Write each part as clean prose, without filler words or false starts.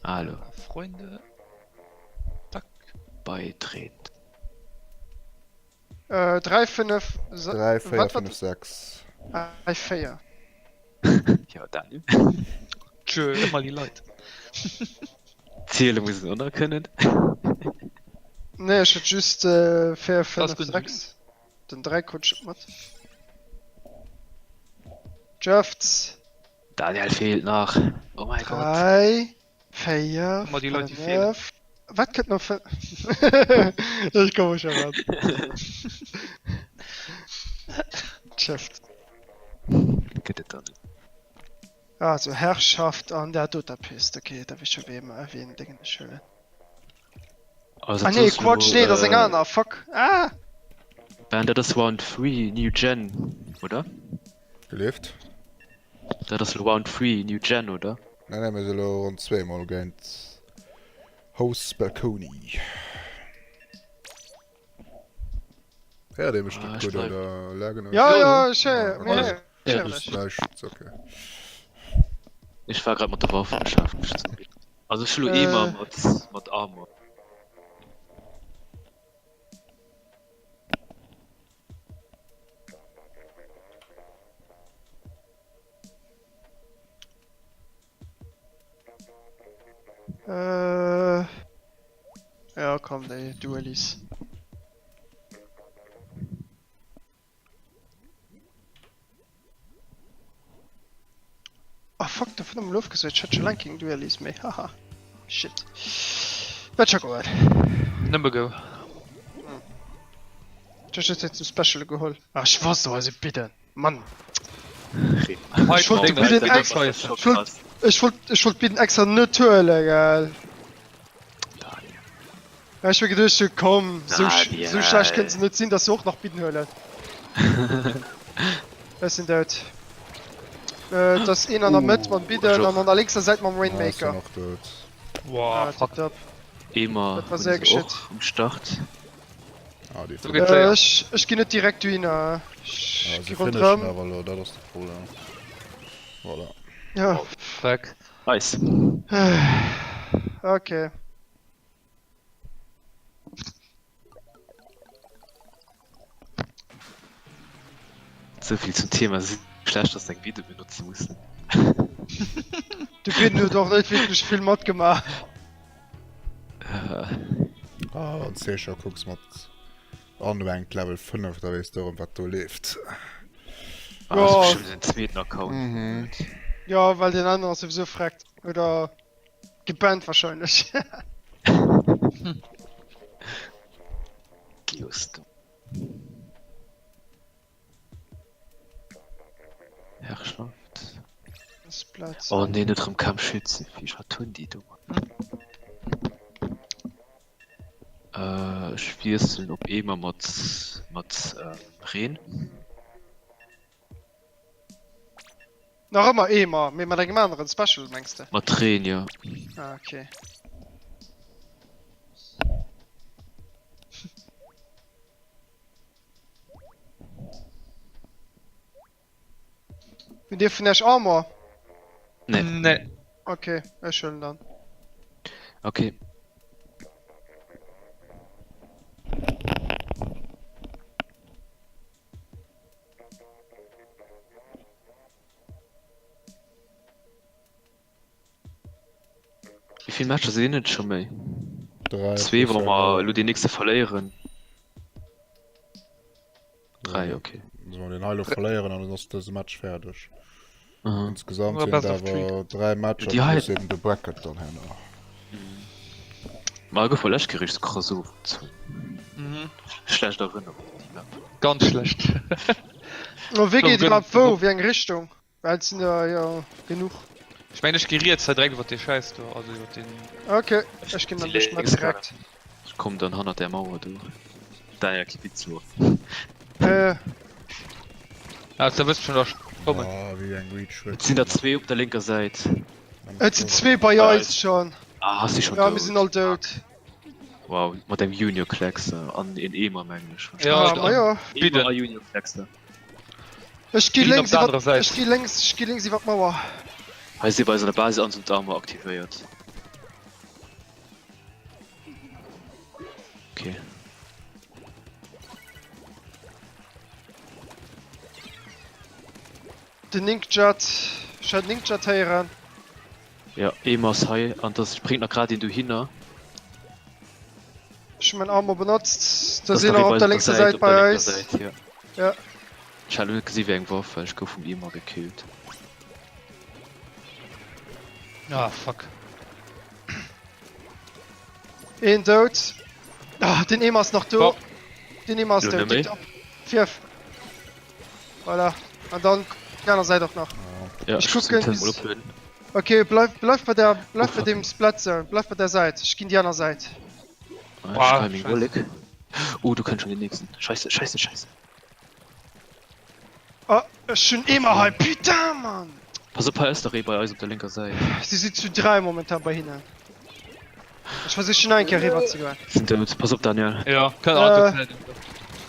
Alo. Freunde. Zack. Beitreten. Äh, 3, 5, 3, 4, 5, 6. 3, 4. Jo, Daniel. Tschö, ëmmer déi Leit. Ziele muss en och nach kënnen. Nee, ech hat just äh, 4, 5, 6. Den 3 krut ech net mat. Jeffs. Daniel feelt nach. Oh mein Gott. 3, 4, Ëmmer déi Leit, déi feelen. 5. Wat kënnt no 5? Ech komme scho mat. Jeffs. Gëtt et dann. Also Herrschaft an der doter Pist. Okay, da weess ech scho wee ween Déngen ech huelen. Also, Ah nee, Quatsch, nee, dat ass eng aner, fuck. Ah! Ben, dat ass Round 3 New Gen, oder? Gelift? Dat ass Round 3 New Gen, oder? Nee, nee, mir si lo Ronn 2 mol géint House Balcony. Héiert ee mech net Ah, gutt oder lagen ech? Ja, ja, ech héier, mir Okay. héieren Ja, dech. Näischt, okay. Ech war grad mat der Waff beschäftegt. Also ech hu lo Eemer Äh. mat, mat Armor. Äh. Ja, komm, déi Duelis. Ah fuck, dovun hu mer ofgesot. Ech hat scho laang keng Duelis méi, haha. Shit. Wäert scho goen. Nëmme go. Ech hu just zum Special geholl. Ah, ech wosst och, eise Bidden. Mann. Ech wollt de Bidden ex ech wollt ech wollt ech wollt d'Bidden extra net huelen, gell. Ja, ech hu mir geduecht, so komm, sou sou schlecht kënnen se net sinn, dass se och nach Bidden huelen. Ech sinn dout. Äh, et ass een an der Mëtt mam Bidden an an der lénkser Säit mam Rainmaker. Ah, ech sinn och dout. Wow, Ah, fuck. tipptopp. Eemer Dat war hunn séier se geschitt. och um Start. Ah, déi Do geet séier. Ech, ech ginn net direkt dohinner. Ech Ah, gi se finishen ronderëm. awer elo, dat ass de Problem. Voilà. Ja. Oh, fuck. Nice. Okay. Souvill zum Thema si schlecht, dass se eng Bidde benotze mussen. De Bidden huet och net wierklech vill matgemaach. Ah, wann s de scho kucks mat Unranked Level 5, da weess de erëm wat do leeft. Ah, das ist bestimmt den zweeten Account. Mhm. Ja, well deen aneren ass souwisou freckt. Oder gebannt wahrscheinlech. Just. Herrschaft. Splatz. Oh nee, net rëm Kampfschütze. Wéi wat hunn déi do? Äh, ech wiesselen op Eemer mat mat ähm, Reen. Nach ëmmer Eemer, mee mat engem aneren Special, mengs de? Mat Reen, jo. Ah, okay. Hutt Dir vun Iech Armor? Nee. Nee. Okay, ech huelen dann. Okay. Wéi vill Matcher sinn et scho méi? 3 Zwee, wa mer elo deen nächste verléieren. 3, okay. Also wann den hei lo verléieren, dann ass dëse Match fäerdeg. Aha. Insgesamt Oder sinn best et of three. awer 3 Matcher Déi hei- plus eben de Bracket dann herno. Ma gouf lescht Kéier richteg krass ofgezunn. Mhm. Schlecht Erënnerung un déi Map. Ganz schlecht. Oh, wéi geet Gouf iwwerhaapt wou? Wéi eng Richtung? Well et sinn der jo genuch. Ech mengen ech gi riets hei direkt iwwer dee Schäiss do, also iwwer deen. Ok, ech ginn dann duerch d'Mëtt direkt. Ech komm dann hannert där Mauer do. Däier Kibitz lo. Äh. Ah, da wësst schon da kommen. Ah, wéi eng Reach huet Et sinn der zwee op der lénker Säit. Et sinn zwee bei eis schon. Ah, si schon Ja, mir sinn all dout. Wow, mat engem Junior Kleckser an een Eemer mengen ech. Ja, Ah, ma jo. Eemer a Junior Kleckser. Ech gi Ginn op lénks der iwwer, anerer Säit. ech gi lénks, ech gi lénks iwwer d'Mauer. Hei si bei eis an der Basis an hunn d'Armor aktivéiert. Den Inkjet, ech hat den Inkjet héieren. Jo, ee ass hei an da spréngt nach grad een dohinner. Ech hu mäin Armor benotzt. Da sinn nach op der lénkser Säit bei eis. Ja. Ech hat elo net gesi wéi eng Waff, well ech gouf vum Eemer gekillt. Ah fuck. Een dout. Ah, den Eemer ass nach do. Den Eemer ass dout. Tiptop. Fierf. Voilà. An dann déi aner Säit och nach. Ja, Ech ech kucken kucken bis- mol oplueden. Okay, bleif, bleif bei der, bleif Oh, bei dem Splat Zone, bleif bei der Säit. Ech ginn déi aner Säit. Ah, Boah, ech meng Scheiße. Wollek. Oh, du kënnt schon den nächsten. Scheiße, scheiße, scheiße. Oh, ech hunn Eemer hei. Putain, Mann! Pass op, hei ass nach ee bei eis op der lénker Säit. Si si zu 3 momentan bei hinnen. Ech versichen nach eng Kéier riwwer ze goen. Sinn dout. Pass op, Daniel. Ja, kann Äh. auch sein.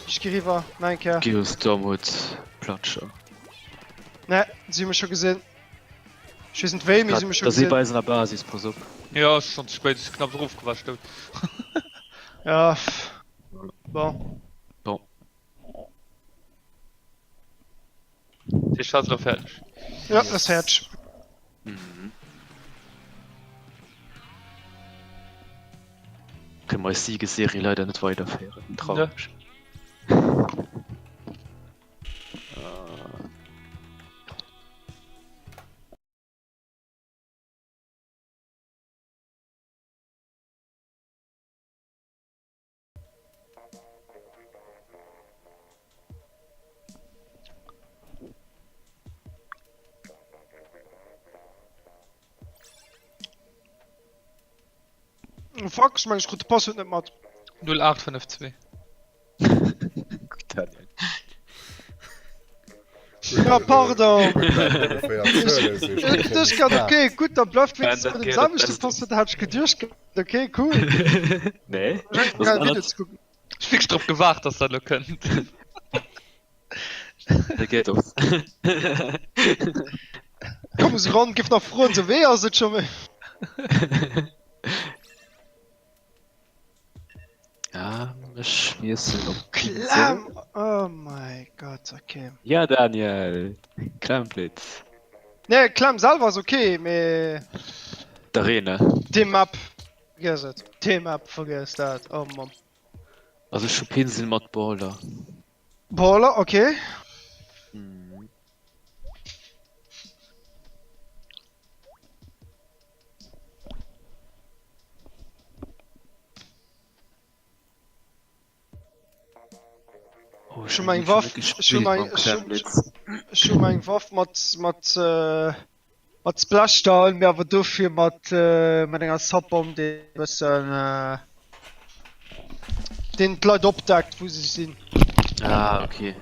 Ech gi riwwer, nach eng Kéier. Geostorm huet Platscher. Ne, si hu mech scho gesinn. Ech weess net wéi, mee si hu mech scho Da si gesinn. bei eis an der Basis, pass op. Ja, ass schon ze spéit, ech knapp erofgewascht dout. Ja, pff. Bon. Bon. Déi Scheiss elo fäerdeg. Ja, ass fäerdeg. Mhm. Kënne mer eis Siegesserie leider net weiderféieren. Traureg. Ah. Fuck, ech mengen ech krut de Passwuert net mat. 0852. Gutt, Daniel. Ja, pardon. Ech grad, okay, gutt, da bleift wéinstens bei dem selwechte Passwuert, hat ech geduecht. Okay, cool. Nee. Geil Video ze kucken. Ech wierklech drop gewaart, dass dat elo kënnt. Da geet op. Komm se ran, giff nach froen, sou wéi ass et scho méi? Ja, ech wiessel op Klemm! Oh my god, okay. Ja, Daniel, Klemmblitz. Nee, Klemm selwer ass okay, mee D'Arena. Déi Map, vergiess et. Déi Map, vergiess dat. Oh Mann. Also ech hu Pinsel mat Baller. Baller, okay. Mhm. Oh, Ech hu meng Waff, ech hu meng, ech hu, ech hu meng Waff mat, mat, äh, mat Splashdown, mee awer dofir mat, äh, mat enger Subbomb, déi e bëssen, äh, deen d'Leit opdeckt, wou se sinn. Ah, okay.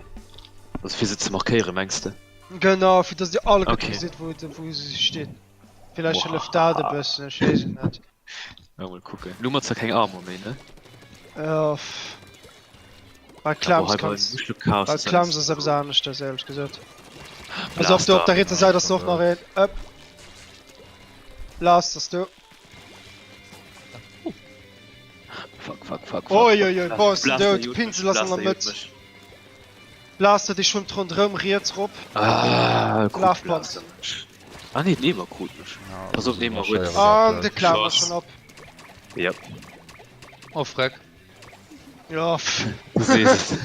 Also fir se ze markéieren, mengs de? Genau, fir dass dir alleguerte Okay. gesitt, wou, wou se stinn. Villäicht Boah. hëlleft dat e bëssen, ech weess et net. Ja, mol kucken. Lo mat zwar keng Armor méi, ne? Ja, pff. Bei Clams kanns Bei bei Clams ass eppes aneschters, éierlech gesot. Pass op, do op der rietser Säit ass och nach een. Ëpp. Blast ass do. Fuck, fuck, fuck. Oi, oi, oi, boah, ass den dout. Pinsel ass an der Mëtt. Blaster, dee schwëmmt ronderëm riets rop. Ah, Love Bombs. Ah nee, den Emer krut mech. Pass op, den Emer huet. An de Clown ass schon op. Yep. Oh freck. Ja. Du sees et.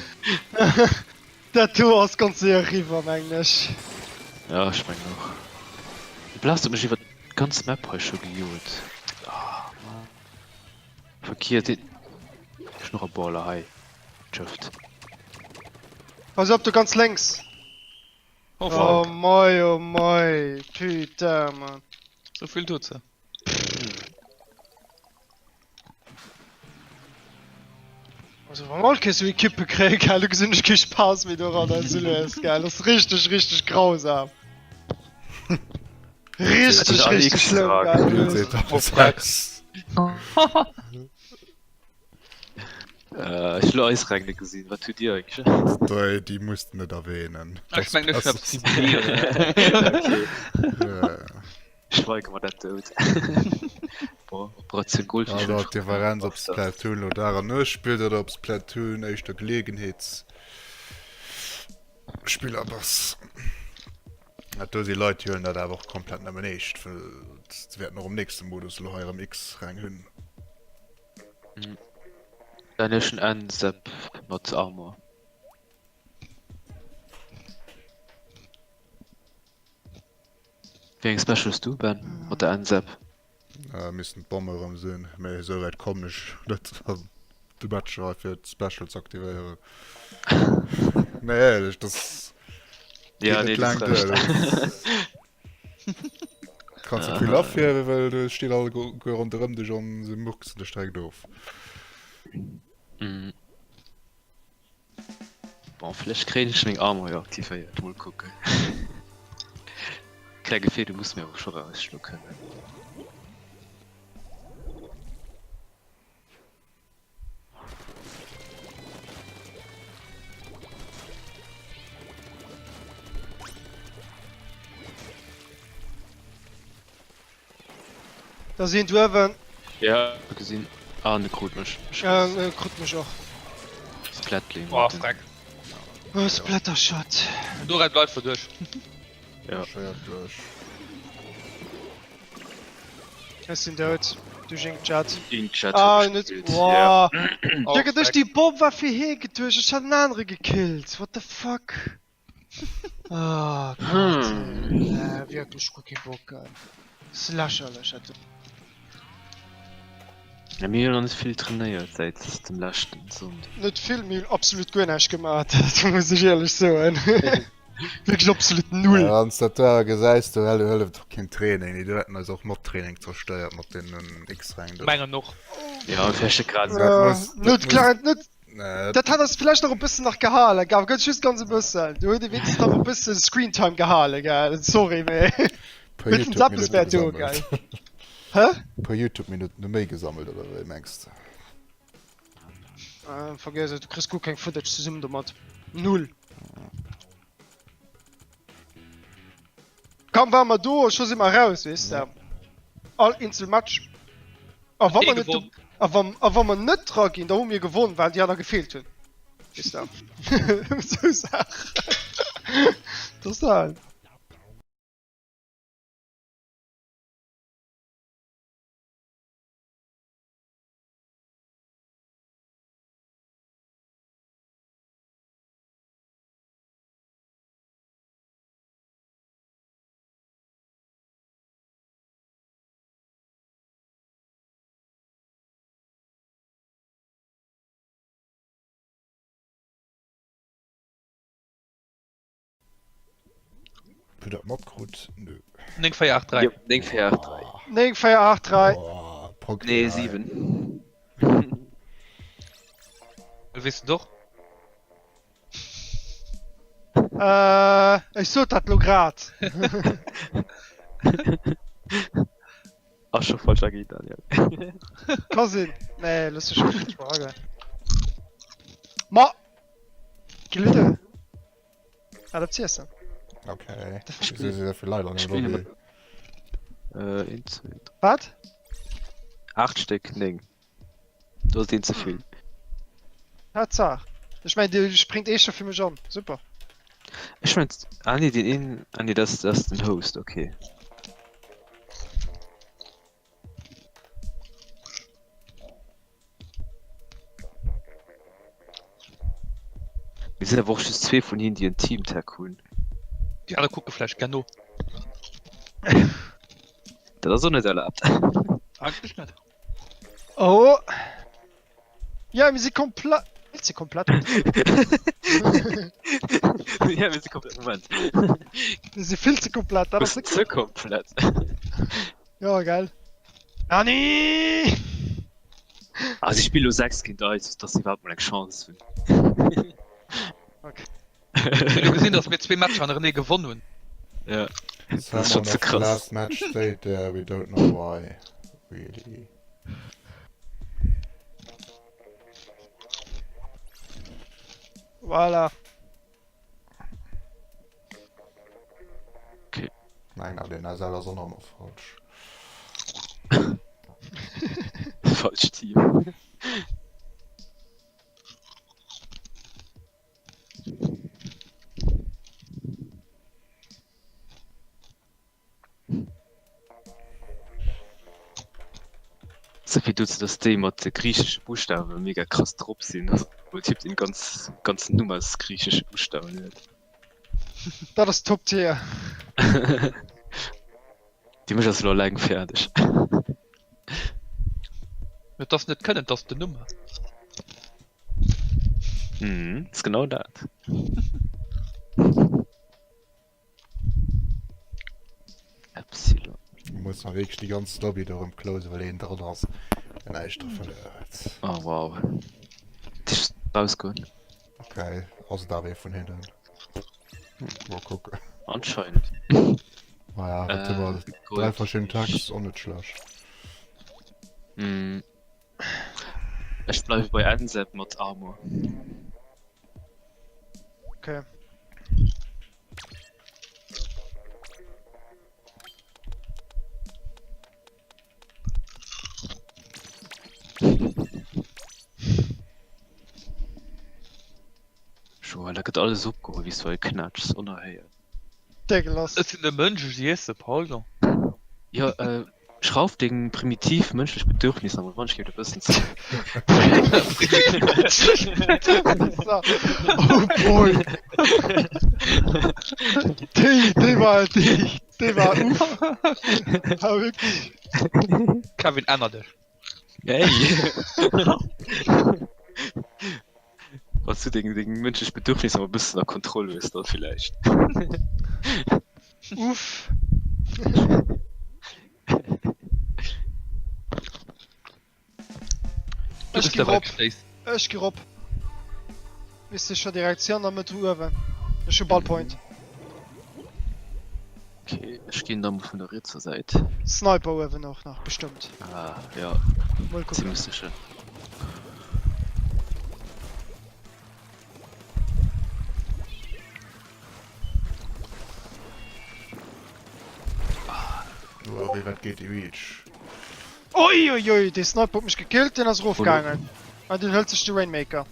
Dat do ass ganz séier eriwwer, mengen ech. Ja, ech mengen och. De Blast huet mech iwwer d'ganz Map hei scho gejot. Ah, Mann. Verkiert. Ech hunn och e Baller hei. Tschëfft. Pass op, do ganz lénks. Oh Oh fuck. mei, oh mei, putain man. Sou vill dozou. Also wann all Kees sou Equippe kréie gell, du gesinn ech kee Spaass méi doran also lues gell, das ist richtig richtig grausam. Richtig richtig schlimm gell. Oh, fuck. Äh, ech lo eis Reng net gesinn. Wat hutt Dir eigentlech? Dei, déi muss de net erwähnen. Ech mengen ech hunn eppes Okay. Ja. Schweige mer dat dout. Boah, Operatioun Goldfisch. Also d'Differenz ob Splatoon lo Dag an Nuecht spillt oder ob Splatoon éischter Geleegenheetsspiller bass. Dat do si Leit, déi huelen dat awer och komplett nëmmen eescht, well se wäerten och am nächste Modus elo hei erëm X-Rang hunn. Dann ech en N-Sep mat Armor. Wéi eng Special hues du, Ben, mat der N-Sep? Missten d'Bomme erëm sinn, mee esou wäit kommen ech net an de Match era fir d'Special ze aktivéieren. Nee éierlech, das Ja, geet nee, net du laang hues duer. recht. Das kanns de vill afhiewen, well do stinn alleguer ronderëm dech an se murksen dech direkt of. Mhm. Bon, vläicht kréien ech meng Armor jo aktivéiert, mol kucken. Klenge Feeler muss mir awer scho erausschloe kënnen. Da sinn d'Uewen. Ja, gesinn. Ah, en krut mech. Ja, en krut mech och. Splatling. Oh, freck. Oh, Splattershot. Do rennt Leit verduerch. Ja. Schéiert duerch. Ech sinn dout. Duerch Inkjet. Inkjet. Ah, net. Wow. Oh, duerch déi Bomb war fir hee geduecht. Ech hat en anere gekillt. What the fuck? Ah, Gott. Hm. Nee, wierklech guer kee Bock. Ass lächerlech dat do. Ja, mir hunn nach net vill trainéiert säit dem leschten Sonnden. Net vill, mir hunn absolut guer näischt gemaat, dat muss ech éierlech soen. Wierklech absolut null. Ja, wann s dat do awer gesäis, do hëlleft hëlleft och keen Training. Déi do hätten eis och mat Training zerstéiert mat deenen X-Reng do. Mengen och. Ja, vläicht grad. Dat muss, dat Net muss, klar, net nee, Dat hat ass vläicht nach e bëssen nach gehalen, gell, awer ganz just ganz e bëssen. Do huet ee wéinstens nach e bësse Screentime gehalen, gell. Sorry, mee puer wéinstens eppes YouTube-Minutte wär do, gesammelt. gell. Hä? Puer YouTube-Minutten hu méi gesammelt, oder wéi mengs de? Äh, vergiess et, du kriss guer keng Footage zesummen domat. Null. Kaum ware mer do, scho si mer raus, weess de. All eenzel Match. A wa mer net do, a wa, a wa mer net dra ginn, da hu mir gewonn, well déi aner gefeelt hunn. Weess de. Esou Saachen. Dat ass dat. Hutt der dat matkrut? Nö. 9, 4, 8, 3. Jo, 9, 4, 8, 3. 9, 4, 8, 3. Oh, Pock Nee, 3. 7. Weess de doch? Äh, ech sot dat lo grad. Ass scho falsch aginn, Daniel. Ka sinn. Nee, looss dech net mol agoen. Ma! Gelidde. Hat op z'iessen. Okay. Wieso si esou vill Leit an der Spiele Lobby? Äh, 1, 2, 3. Wat? 8 Stéck, 9. Du ass een ze vill. Tatsaach. Ech mengen, dir springt eh scho fir mech an. Super. Ech mengen, ah nee, deen een, ah nee, dat ass den Host, okay. Mir sinn awer och just zwee vun hinnen, déi en Teamtag hunn. Déi aner kucke vläicht gär no. Dat ass och net erlaabt. Eigentlech net. Oh! Ja, mir si komplett. Vill ze komplett. Ja, mir si komplett. Moment. Mir si vill ze komplett. Dat ass Bist ze komplett. Ja, geil. Nani! Ah, si spillen lo 6 géint eis, dass si iwwerhaapt mol eng Chance hunn. Okay. Ech hu gesinn, dass mir zwee Matcher hannerenee gewonn hunn. Ja, das ist schon Someone zu of the krass. last match stayed there, we don't know why. Really. Voilà. Okay. Nein, aber den SL ass och nach ëmmer falsch. Falscht Team. Souvill dozou, dass déi mat de griichesche Buschtawe mega krass drop sinn. Also e Typ deen ganz ganzen Numm aus griichesche Buschtawen huet. Dat ass Top Tier. Déi mécht eis elo eleng fäerdeg. Et ass net kënnen, et ass den Numm. Mhm, ass genau dat. Epsilon. Muss mer wierklech déi ganz Lobby do erëm closen, well een dran ass, deen näischt dra verluer huet. Oh wow. Dich rausgoen. Okay, ass et awer ee vun hinnen. Mol kucken. Anscheinend. Naja, wat hu mer? Dräi verschidden Tags, och net schlecht. Mm. Ech bleiwe bei NZ mat Armor. Okay. Joël, da gëtt alles opgeholl wéi s du hei knätschs, onerhéiert. Dégueulasse. Ech sinn e Mënsch, ech iesse, pardon. Jo, schrauf deng primitiv mënschlech Bedürfnisser mol wann ech géif e bëssen zeréck. Primitiv mënschlech Bedürfnisser, oh boy. Déi, déi war, déi, déi war uff. Ah wierklech. Kevin, änner dech. Hey! Wann s du deng, deng mënschlech Bedürfnisser mol e bëssen a Kontroll hues, da villäicht. Uff. Du Ech bist gi der rop. Welt Ech gi rop. Weess de scho direkt, si an der Mëtt uewen. Ech hu Ballpoint. Okay, ech ginn da mol vun der rietser Säit. Sniper uewen och nach, bestëmmt. Ah, ja. Mol kucken. Zimmlech sécher. Uah, wéi wäit geet déi Reach? Uiuiui, dee Sniper huet mech gekillt, deen ass erofgaangen. An deen hëlt sech de Rainmaker.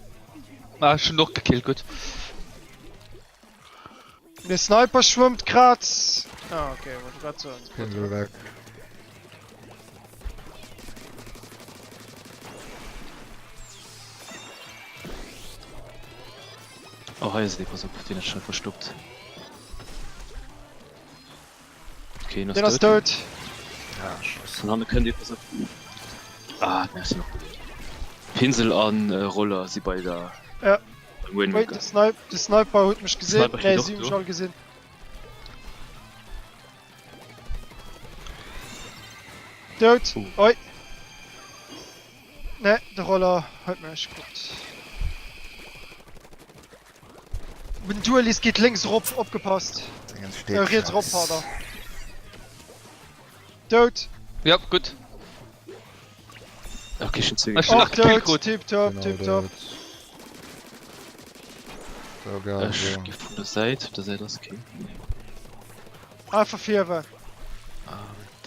Ah, ech hunn och gekillt, gutt. De Sniper schwëmmt grad. Ah, okay, wollt grad soen. Pinsel weg. Oh, hei ass ee, pass op, deen ass scho verstoppt. Okay, Den ass dout. Ah, scheiße. Vun hanne kënnt ee, pass op. Ah, merci noch. Pinsel an äh, Roller si bei der Ja. beim Wait, Rainmaker. de Snipe, de Sniper huet mech gesinn. Sniper Nee, steet och si hunn mech do. all gesinn. Dout. Oh. Oi. Ne, de Roller huet mech gutt. Den Duelist geet lénks erop, opgepasst. Dingens steet Äh, riets erop, scheiss. pardon. Dout. Ja, gutt. Okay, schon zwee Ech hunn Och nach gekillt dout. krut. Tip top, Genau tip top. dout. So, geil, Ech so. gi vun der Säit, op der Säit ass keen. Einfach virwe. Ah,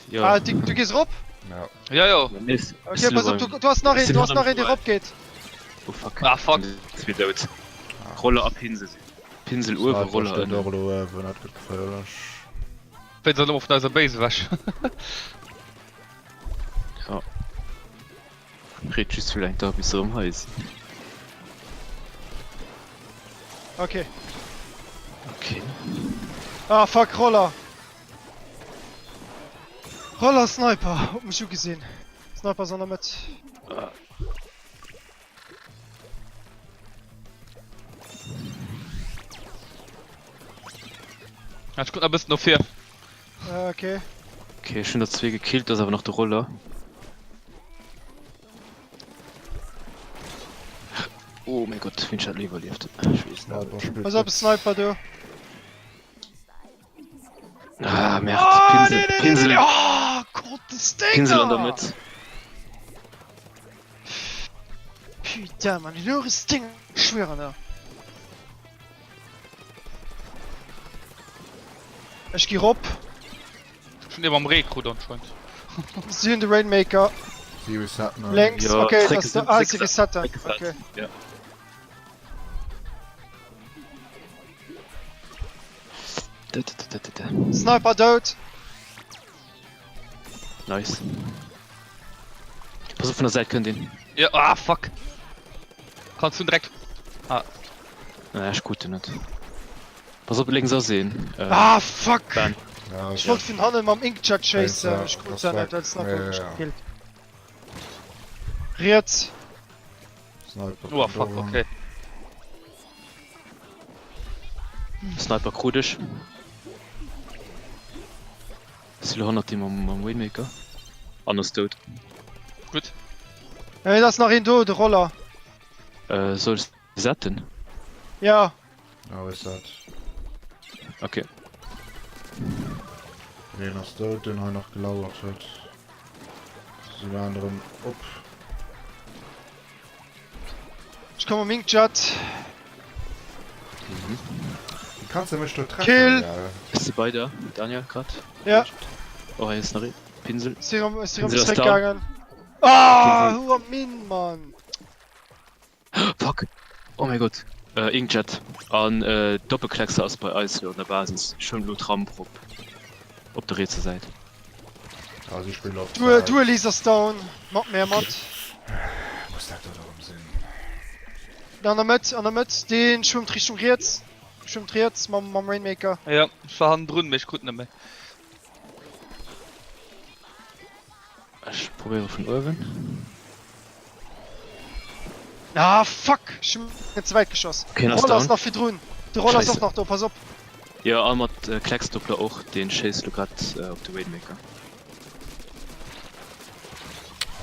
ja. Ah, du, du gees erop? Ja. Ja, ja. Nee, Okay, pass op, du, du hast nach een, du hast nach een, dee erop geet. Oh fuck. Ah, fuck. Zwee dout. Roller a Pinsel. Pinsel uewe, Sniper Roller steet ënnen. och elo uewen, dat gëtt geféierlech. Wéi se elo vun eiser Base ewech. Ja. Reet just wéi laang dauert bis se erëm hei sinn. Okay. Okay. Ah, fuck, Roller. Roller Sniper huet mech ugesinn. Sniper ass an der Mëtt. Ah. Ech kucken e bëssen no vir. Äh, okay. Okay, ech hunn der zwee gekillt, do ass awer nach de Roller. Oh mein Gott, wéi hunn ech dat elo iwwerlieft? Ech weess net. Sniper spillt Pass op, gutt. Sniper do. Ah, Merde, Oh, Pinsel, nee, nee, nee, Pinsel, nee, nee. Oh, Gottes Ding! Pinsel an der Mëtt. Putain, man, Loris Ding, ich schwöre, ne. Ech gi rop. Schon ee mam Ree krut anscheinend. Si hunn de Rainmaker. Si resetten. Lénks, Ja, okay, zréck das sind- ah, zréck si resetten. zréck Okay. Ja. Da, da, da, da, da. Sniper dout. Nice. Pass op, vun der Säit kënnt een. Jo, ah fuck. Kanns du direkt. Ah. Nee, ech krut en net. Pass op, lénks ass een. Ah fuck! Ben. Ja, Ech wollt vun hannen mam Inkjet schéissen, ech krut se net, well Sniper huet mech gekillt. Riets. Sniper. Oh fuck, okay. Sniper krut ech. Si lo hannert deem mam Waymaker. An ass dout. Gutt. Et ass nach een do, de Roller. Soll ech resetten? Ja. Ja, reset. Okay. Deen ass dout, deen hei nach gelauert huet. Sinn aneren op. Ech komme mam Inkjet. Wie kanns de mech do treffen? Kill! Ja. Ass si bei der, Daniel, grad? Ja. Oh, hei ass nach ee Pinsel. Si rëm, si rëm Pinsel ass down. zréckgaangen. Ah, Huer Minn, Mann! Fuck! Oh mäi Gott! Inkjet an Doppelkleckser ass bei eis elo an der Basis. Ech hunn elo d'Ramp rop op der rietser Säit. Also ech spillen op Zäit. Dualies ass down, mat mär mat. Muss dat do erëm sinn? An der Mëtt, an der Mëtt, deen schwëmmt Richtung riets, schwëmmt riets mam mam Rainmaker. Jo, ech war hannendrun, mee ech krut net méi. Ech probéiere vun uewen. Ah fuck, ech hunn net ze wäit geschoss. Okay, en ass Roller ass down. nach virdrun. De Roller ass Scheisse. och nach do, pass op. Jo, a mat Klecksdoppler och, deen schéisst lo grad op de Rainmaker.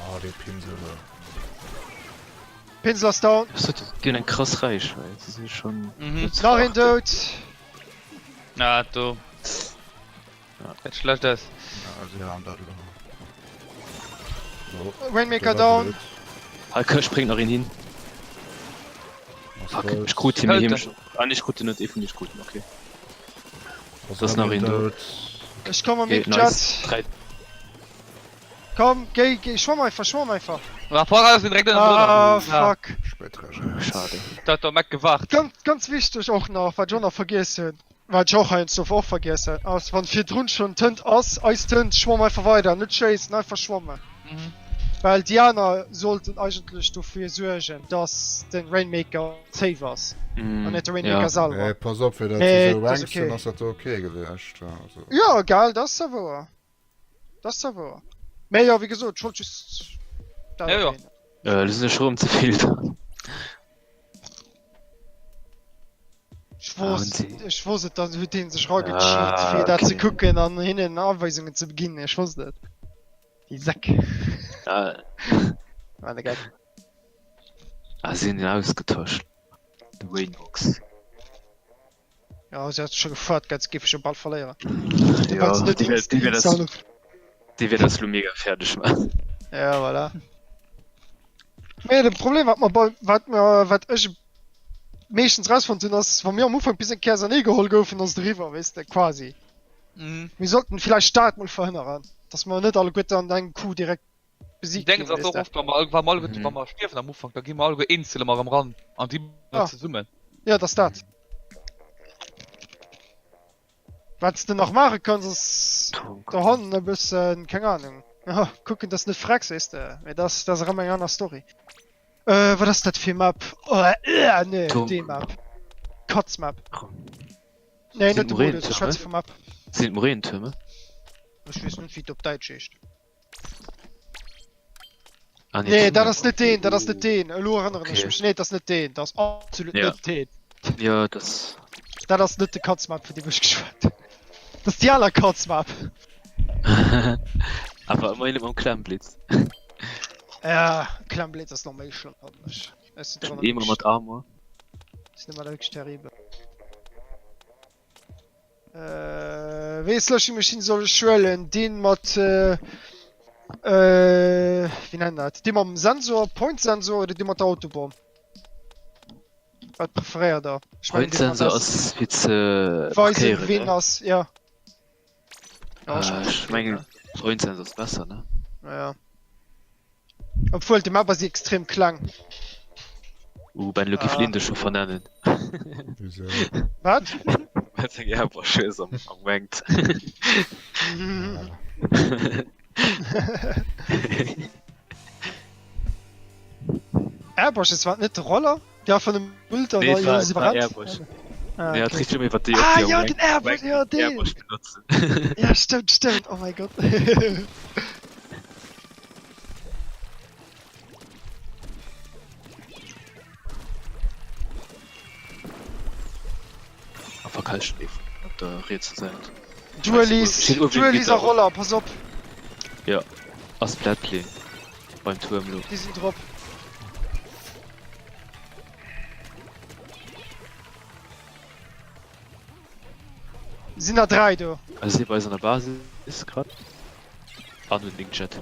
Oh, dee Pinsel do. Pinsel ass down. Déi hunn eng krass Räichwäit, se si schonn net ze Nach een verachten. dout. Ah, do. Gesäit schlecht aus. Ja, si han dat elo. So, Rainmaker dat war down. blöd. Hei kë spréngt nach een hin. Ass Fuck, dout. ech krut hie mee hie Hëlt mech. Ah nee, ech krut en net, ee vun iech krut en, okay. Ass Das nach erëm een do. dout. Ech komm mam Okay, nice. Inkjet. 3. Komm, géi, géi, schwamm einfach, schwamm einfach. Ah, fuck, alles direkt ënnendrënner. Ah, fuck. Spéit reagéiert. Schade. Dat huet der Mac gewaart. Ganz, ganz wichteg och nach, wat ech och nach vergiess hunn. Wat ech och heiansdo och vergiessen ass, wann virdrun schon Tënt ass, eis Tënt, schwamm einfach weider, net schéissen, einfach schwammen. Well déi aner sollten eigentlech dofir suergen, dass den Rainmaker safe ass an net de Rainmaker Ja. selwer. Mee pass op, fir dat Mee se sou dat ass enk sinn, okay. ass dat do ok gewiescht. Also. Jo, gell, dat ass zwar wouer. Dat ass zwar wouer. Mee jo, wéi gesot, ech wollt just dat Ja, ja. erwähnen. Äh, lo sinn ech rëm ze vill dran. Ech wosst, Ah, ech wosst et, dann huet deen sech ragecheat Ah, fir dat ze okay. kucken an hinnen Aweisungen ze ginn. Ech wosst et. Déi Säck. Ah, War de Gag. ah, si hunn den ausgetosch. De Waynox. Ja, si hat scho gefuert, gell, se géife scho bal verléieren. Ja, Well se net déi wär- déi wär das, installen. déi wär das lo mega fäerdeg man. Ja, voilà. Mee de Problem, wat mer bei, wat mer, wat ech meeschtens rausfonnt hunn, ass, wa mir am Ufank bis eng Kéier ausernee geholl goufen, ass et eriwwer, weess de, quasi. Mhm. Mir sollten villäicht dat mol verhënneren, dass mer net alleguerte an engem Coup direkt besiegt Denken ginn, ass weess och de. oft, wa mer, wa mer alleguerte, Mhm. wa mer stierwen am Ufank, da gi mer alleguer eenzel ëmmer erëm ran an déi Ah. zesummen. Ja, dass dat. Wat s de nach maache kanns, ass dohannen e bëssen, keng Ahnung, ja, kucken, dass net frecks, weess de. Mee dat ass, dat ass erëm eng aner Story. Äh, wat ass dat fir Map? Oh, äh, nee, Tom. déi Map. Katzmap. Nee, Sinn net de Modus, ech Morentürme? schwätze vu Map. Sinn et Morentürme? Ech weess net, wéi et op Däitsch heescht. Ah, nee, Nee, dat Tunnel. ass net deen, dat ass net deen. Elo erënneren ech Okay. mech. Nee, dat ass net deen. Dat ass absolut Ja. net deen. Ja, das. Dat ass net de Katzmap, vun deem ech geschwat hunn. Dat ass déi aner Katzmap. Awer ëmmerhin net mam Klemmblitz. Ja, Klemmblitz ass nach méi schlëmm, fannen ech. Ech sinn drënner Eemer mat Armor. Sinn ëmmer wierklech terribel. Äh, wéi Slushing Machine soll ech huelen? Deen mat äh, äh, wéi nennt dat? Dee mam Sensor, Point Sensor oder dee mat der Autobomb? Wat preferéiert der? Ech mengen, Point dee mat Sensor der ass fir ze weisen, markéieren, ween ne? ass, ja. Ja, Äh, ech mengen Point Sensor ass besser, ne? Ja. Obwuel, déi Map ass extrem kleng. Uh, Ben, lo giff Ah. Linde scho vernennen. Wieso? Wat? Well seng Airbrush ass am, am Ranked. Ja. Airbrushes, war net de Roller? Ja, vun dem Ult an Nee, et war, si et war brennt. Airbrush. Ah, Nee, hat okay. richtig iwwer déi Ah, op déi ja, den Airbrush, ja, deen. Airbrush benotzen. Ja, stimmt, stimmt. Oh mein Gott. A verkalchen ee vun op der rietser Säit. Dualies, Steet uewen Dualies a Gitter. Roller, pass op. Ja, ass Splatling beim Tuerm lo. Déi sinn drop. Sinn der 3 do. Also si bei eis an der Basis grad. An hunn Inkjet.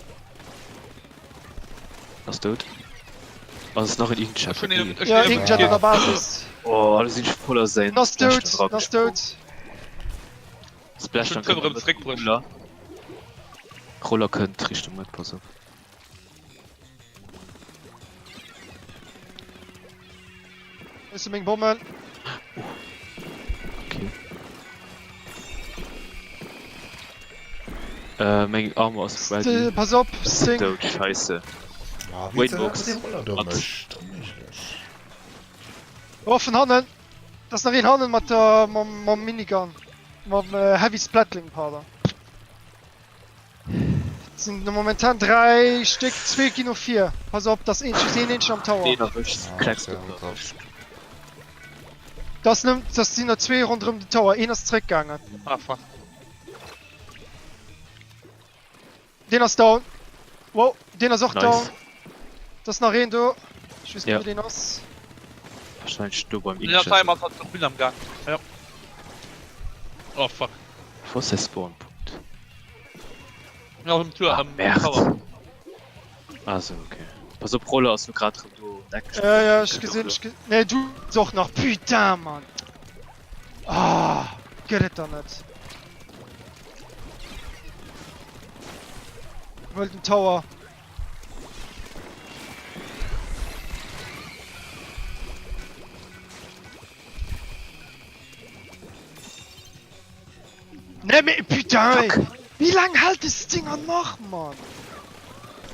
Ass dout. Ass es nach en Inkjet? Ech hunn een- ech Ja, hunn een Inkjet an der Basis. Oh, do sinn ech voll a säin Ass dout, Splash ass dout. Splash Ech hunn dann kënnt d'Türm erëm zeréckbruecht. Roller. Roller kënnt Richtung Mëtt, pass op. Ech si meng Bommen. Okay. Äh, meng Armor ass ready. Pass op, Sting. Dout, scheisse. Ah, Wayne-Box. Oh, vun hannen. Da ass nach een hannen mat der mam, mam Minigun. Mam äh, Heavy Splatling, pardon. Sinn momentan 3 Stéck, zwee ginn no vir. Pass op, dass een, just een eenzegen am Tower. Een erwëscht, Klecks gëtt erwëscht. Das nëmmt, das sinn der zwee ronderëm den Tower. Een ass zréckgaangen. Ah, fuck. Deen ass down. Wow, deen ass och Nice. down. Da ass nach een do. Ech weess net, Ja. wou deen ass. Wahrscheinlech do beim Ja, Inkjet. Timer hat Turbine am Gang. Ja. Oh, fuck. Wo ass der Spawnpunkt? Ja, um Tour, Ah, am Merd. Tower. Ah so, okay. Pass op, Roller ass lo grad rëm do um Eck Ja, ja, ech gesinn, ech gesinn. Nee, du och nach. Putain, Mann. Ah, gëtt et der net. Wëll den Tower. Nee, mee putain, ey. Wéi laang hält des Dinger nach, Mann?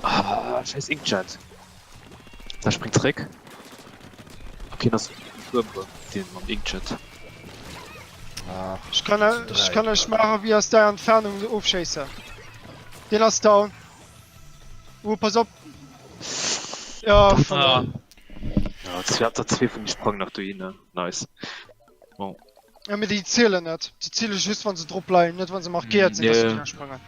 Ah, scheiß Inkjet. Da springt zréck. Okay, das Tuerm den mam Inkjet. Ach, Ich kann, ich kann euch machen, wie aus der Entfernung ofschéissen. Den ass down. Oh, pass op. Ja, von Ah. Ja, zwee, der zwee vun die sprangen nach dohinner. Nice. Bon. Ja, mee déi zielen net. Déi ziele just, wann se drop leien, net wann se markéiert sinn, dass se Yeah. drop sprangen.